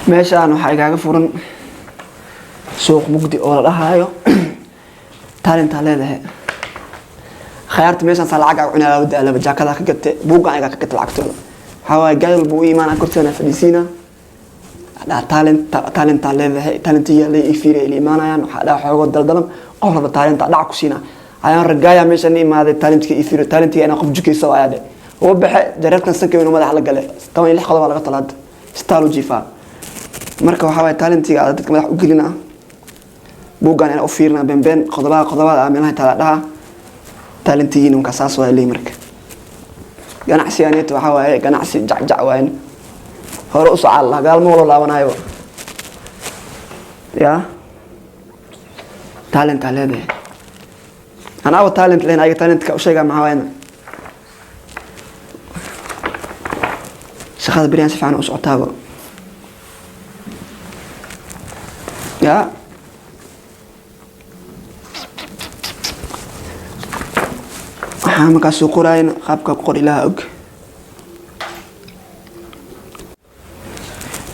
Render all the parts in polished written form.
Meeshaan waxaa igaaga furan suuq mugdi oo la dhahaayo talentaa leedahay khayaarta. Meeshaan saa lacag aa cunaa daalaba, jaakadaa ka gate, buuggan igaa ka gate lacagtooda. Waxaa waaye gaay walba u imaanaa, korteena fadhiisiina, dhaa talent, talentaa leedahay, talentiga la ii fiiriya, ila imaanayaan. Waxaa dhaa xoogo daldalan, qof walba talenta dhac ku siina. Ayaan ragaaya meesha ni imaaday, talentka ii fiiriyo, talentiga inaan qof jukaysa ayaa dhe uga baxe jareertan sanka inuu madaxa la gale. 16 qodob aa laga talaada isbitaal u jiifaa. Marka waxaa waaye talentiga aad dadka madax u gelina, buuggan inaan u fiirina, beenbeen qodobaha qodobada ah meelaha taala dhaha talentigiina. Marka saas waa leeyahay. Marka ganacsiganeeto waxaa waaye ganacsi jacjac waaye, hore u socaal lahaa, gadaal ma walo laabanayo. Ya talentaa leedahay, anaaba talent lehen, ayaga talentka u sheegaa. Maxaa waayena shaqada beryaan si fiican u socotaaba. Ya waxaa markaas soo qoraayana qaabka ku qor, ilaha og.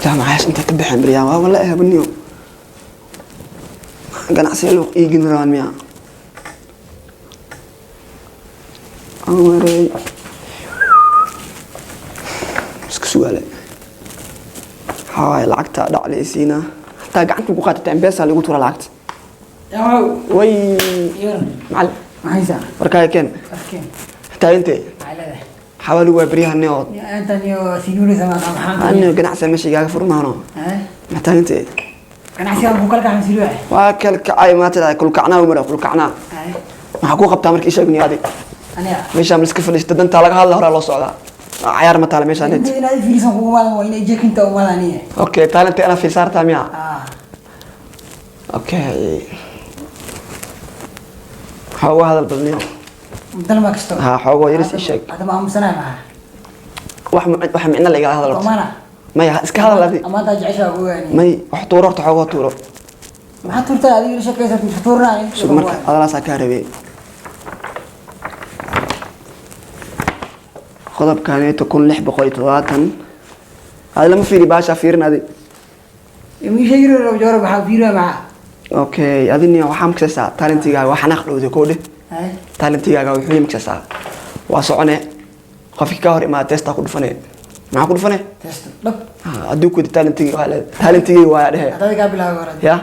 Jaamacayaas intay ka baxeen beryaan waa wala ehbaniyo ganacsiga luuq iigin rabaan miya aan wareey iska sugaale. Waxaa waaye lacagta dhac la isiinaa, hataa gacanta ku qaatata M-Pesa lagu tura lacagta. Way macalin. Maxaysa? Warkaaga keen. Arkeen. Hataa intee? Maxay leedahay? Waxaa lagu waa beryahani oo Intan iyo sinuunaysa ma maxaan? Ani ganacsiga meesha igaaga furmaano. Hataa intee? Ganacsiga ku kala kaxan sinuunay. Waa kalkacay maanta, kulkacnaa umara kulkacnaa. Maxaa kuu qabtaa marka? Ii sheeg ni adi. Aniga? Meeshaa ma iska fadhiista, dantaa laga hadla, horaa loo socdaa, cayaar ma taala meeshaa net. Inaad fiirisan kugu maadan waa inay jekinta u maadan aniga. Okay, talenta inaa fiirsaartaa miya? Ah. Okay, waxaa uga hadal badniyo. Dalma kasto. Ha xoogo yaris ii sheeg. Hadda ma aamusanahay maxaa? Wax wax micno la igala hadal horta. Amaana. Maya, ha iska hadal adi. Amaanta jeceshaa ugu waani. May, wax tuuro horta, xoogo tuuro. Maxaa tuurtaa adiga ila sheekaysa tuurnaa? Sug, marka hadalaasaa kaa rabay. Qodobkaneeto 1670 adi lama fiiri, baashaa fiirin adi. Mi sheegi rabo jooro, maxaa fiiriyaa maxaa? Okay, adini waxaa maksaysaa talentigaaga waa xanaaq dhowde koo dheh. Talentigaaga wuxuu maksaysaa waa socone, qofkii ka hor imaada testaa ku dhufane. Maxaa ku dhufane? Testo. Dhab. Ha, hadduu ku talentigii waa leedahay, talentigii waa dhehe. Hadda kaa bilaabay hore. Ya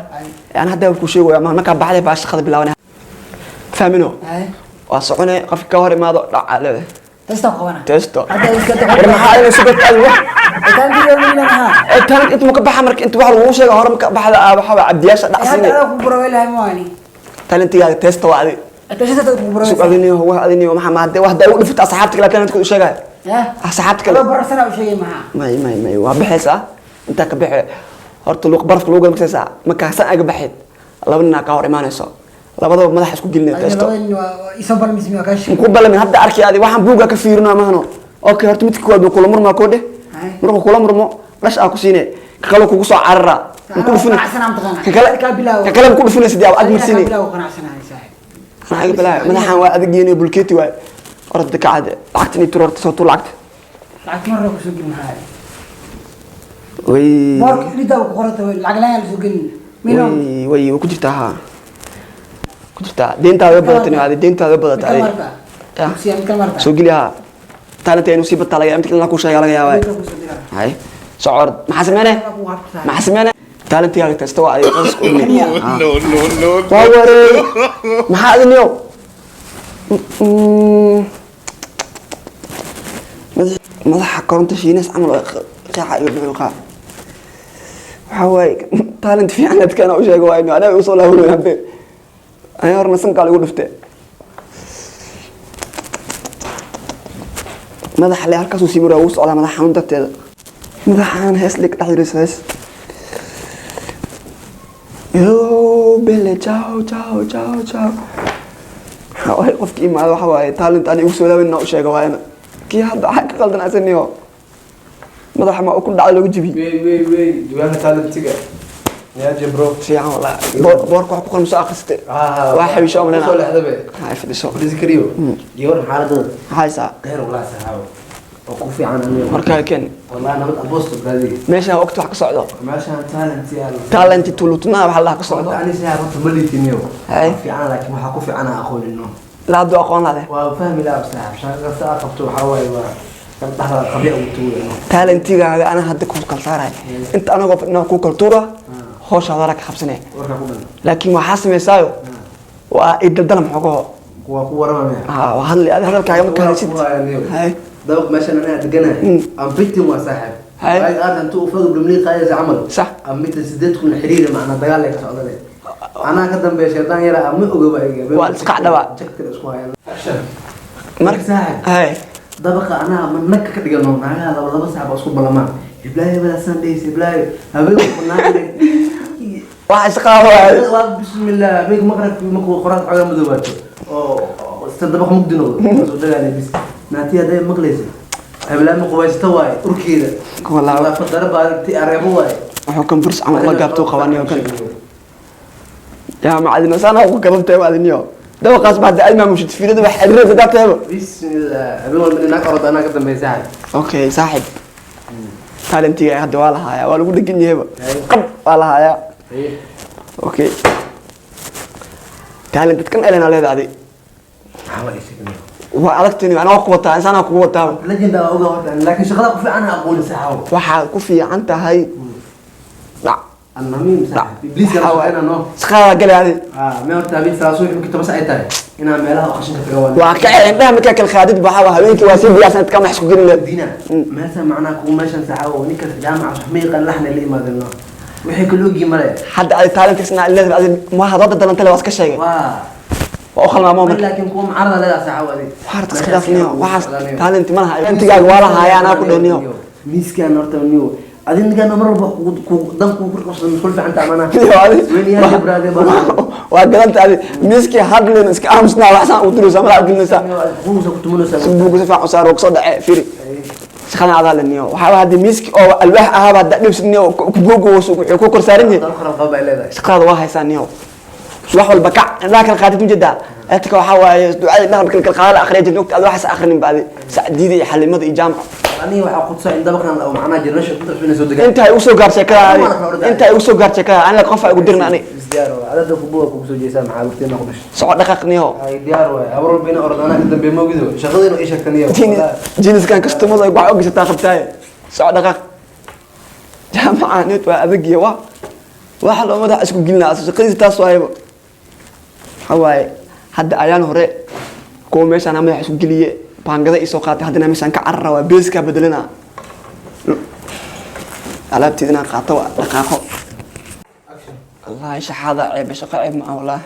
yani hadda ku sheegaya ma markaa baxday baa shaqada bilaabanay, fahmino? Waa socone, qofkii ka hor imaado dhaca leedahay. Testo qabana. Testo. Hadda iska war maxaa adina sugadkaadi wax? Talentiga mina maxaa? Ee talent inta ma ka baxa marka inta wax lagu sheega hore ma ka baxda ah, waxaa waa cabdiyaasha Hadda dhacsiine. adaa ku buraweylahay maani. Talentigaaga testo waa adi. Testo ku buraweysa. Sug adini, wax adini maxaa ma hadee wax daa ugu dhufata asxaabta kale talentka u sheegaya. Asxaabta kale. Adoo bararsana u sheegay maxaa? May may may, waa baxaysaa, intaa ka baxe horta luuq barafka lagu gala markaa san aga baxayd, laba ninaa kaa hor imaanayso, labadaba madaxa isku gelinaya testo. Isoo balmismi waa kaa sheegay. Ku balamin hadda arki adi waxaan buugga ka fiirino mahano. Okay, horta midka koowaad buu kula murmaa koo dheh. Markuu kula murmo dhash aa ku siine, ka kale kugu soo carara ma ku dhufini. Qanacsanaa mataqaanaa. Ka kale Kaa bilaawo. Ka kale ma ku dhufinaysid yaa ag marsiine. Kaa bilaawo qanacsanahay saaxiib. Anaa iga bilaaya, madaxan waa adag yeeniyo bulkeeti waay. Orda kacad lacagta inay tur horta, soo tur lacagta. Lacagta marna kusoo gelin maxaa? Way. Boorka iridaa ku qorata lacag la'aan la soo gelin. Mino. Way way way ku jirtaa, ha ku jirtaa. Deyntaada way badatay adi, deyntaada way badatay adi. Marka. Ya. Siya mid kale marka. Soo geli ha, talenta inuu sii bataa laga yaaba, mid kalena ku sheega laga yaabaa. Hay socor, maxaa sameynay? Maxaa sameynay? Talentigaaga testa waa adiga qasas ku dhumay. No, no, no. Waa wareey, maxaa adiniyo madaxa koronta shiinees camal oo qeexa iga bixin qaa. Waxaa waaye talent fiican dadkana u sheega waayo, anaga usoo laabanay habe aniga horna sankaa lagu dhufte madaxa le halkaasuu sii maraa, wuu socdaa madax xanuun darteeda. Madaxaan hees dhig dhex yirayso hees. Yo bele, ciao ciao ciao ciao. Waxaa waaye qofkii imaada waxa waaye talent ani igu soo laaban u sheega waayana kii hadda waxaa ka qaldan asaniyo madaxa ma ku dhacay lagu jibi. Wey wey wey, dugaanka talentiga niaje bro? Fiican wallahi, boorka wax ku qoran soo akhriste. Waa xabiisho soo umaleynaa. Leexdabe. Hay, fadhiso. Fadhiisi kariyo iyo waran xaaladada. Maxaa haysaa? Khayr wallahi saxaabo. Oo ku fiican aniga. Markaa keen. Wallahi nabad abosto bradi. Meeshaan waqti wax ka socdo. Meeshaan talent yaalo. Talent tulutuna waxa la ka socdo. Horta ani saaxiib horta ma liitiniyo. Hay. Fiican, laakiin waxaa ku fiican aan aqoonino. La haduu aqoon leh. Waa fahmi lahaa saaxiib, shaqo kasta aad qabto waxaa waaye waa kan dhexda qabya ugu tuurayno. Talentigaaga ana hadda ku kala saaray inta anagoo fadhina ku kala tuura, howshaada ka qabsanay. Warka ku dhan. Laakiin waxaa samaysaayo waa idaldala xogaho. Waa ku waramaya. Ha waa hadli adi, hadalkaaga marka haysid. Hay. Dabaq meeshan anaa deganahay. Aan bitin waa saaxiib. Hay. Waag aad intuu u fadhu dhumli qaadaysa camal. Sax. Aan bitin 8,000 xiriir macna dagaal ay ka socdane. Anaa ka dambeeya shaydaan yara ama oga ba iga. Waa isqac dhawaa. Jagtir isku hayaan. Marka saaxiib. Hay. Dabaqa anaa ma nag ka dhigano, naagaha laba laba saac baa isku ballamaan. Hiblaayo walaasaan dhehaysa hiblaayo. Habeenku naagale. Waxa isqaa waa bismillah, habeenku maqribkii markuu qoraxda xoogaa madowaato oo sida dabaq mugdi noqdo soo dagaanay bis naati hadday maqlaysa hiblaayo ma qubaysato waaye urkeeda. Wallaahi. Nadaafad daro baa ti areebo waaye. Wuxuu kan burs camal la gaabtuu qabanayo kan yaa macalin saan ugu galantay macaliniyo dabaqaas baa hadda maamushid fiilada wax xiriirada hadaa tahay. Bismillah, habeen walba naag orod anaa ka dambeeya saaxib. Okay saaxib, talentiga hadda waa lahayaa, waa lagu dhegan yahayba, qab waa lahayaa. Okay, talent dadkan elena leedahay adi. Maxaa waa isagana? Waa adagtini, anaa ku wataa, insaanaa kugu wataa. Legend aa ogaa horta, laakiin shaqada ku fiican aqooni saaxib. Waxaad ku fiican tahay dhac. Annamiim saaxib, ibliis kala shaqeynaa no. Shaqada galay adi. Ah, me horta habeen salaad subax markii 10 saac ay tahay inaan meelaha qashinka taga waa. Waa ka indhaha markaa kala qaadid waxaa waa habeenkii waa sii diyaarsan kama wax isku gelin leed. Diina meesha macnaha kugu meeshan saaxib oo ninka jaamaca wax ma yaqaan laxna la yimaadeen no. Waxay kala ogyihiin male. Hadda adi talentiisna leedahay adi, ma hadda dalanta le waa iska sheegay. Waa waa u khalmaamo marka. Laakiin kuwa mucaarada leedahay saaxib adi. Waxaad iska dhaafniyo, waxaas talent ma laha, talentigaaga waa lahaaya anaa ku dhehniyo. Miiskan horta niyo adi ninkan mar walba kugu dan kugu qabsan mashquul fiican tahay macnaha. Niyo, adi Weyn yahay jibraade baa. Waa galanta adi, miiskii hadlin iska aamusnaa, waxsaan ugu diraysaa madaxa gelinaysaa. Xuquuqsa ku tumanaysaa. Si buugu si fiican u saaro kusoo dhacee firi shaqadan adaa le niyo. Waxaa haddii miiski oo alwaax ahaaba hadda dhibsid niyo kubuugu wuxuu ku kor saaran yahay. Dal qaran qaba ay leedahay. Shaqadaada waa haysaa niyo, wax walba kac indhaha kala qaadid ujeedaa eetka waxaa waaye ducada indhaha kala kala qaada la akhriya jirta waqti aad waxaas akhrinin ba adi sacdiida iyo xalimada iyo jaamaca. Aniga waxaa qudsa in dabaqan oo macnaha generation ku cusub inay soo degaan. Inta ay ugu soo gaartay kada adi, inta ay ugu soo gaartay kada aniga qof ay ugu dirna ani. Is diyaar waa adada kubuga kugu soo jeesaa maxaa waqtiina ku dhashay. Soco dhaqaaq niyo. Ay diyaar waay, habar walba ina orod anaa ka dambeeya moogido shaqadiina ii sheegta niyo. Jiniskan kastamada ay wax ogisataa qabtaaye, soco dhaqaaq. Jaamaca niyad waa adagiya, waa waxa loo madax isku gelinaa shaqadiisa taas waayaba. Waxaa waaye hadda ayaan hore kuwa meeshaan madax isku geliye baangada isoo qaatay, haddana meeshaan ka carara waa beeskaa bedelina alaabteeda inaan qaato waa dhaqaaqo. Wallaahi shaxaada ceebe, shaqo ceeb ma ah wallaahi.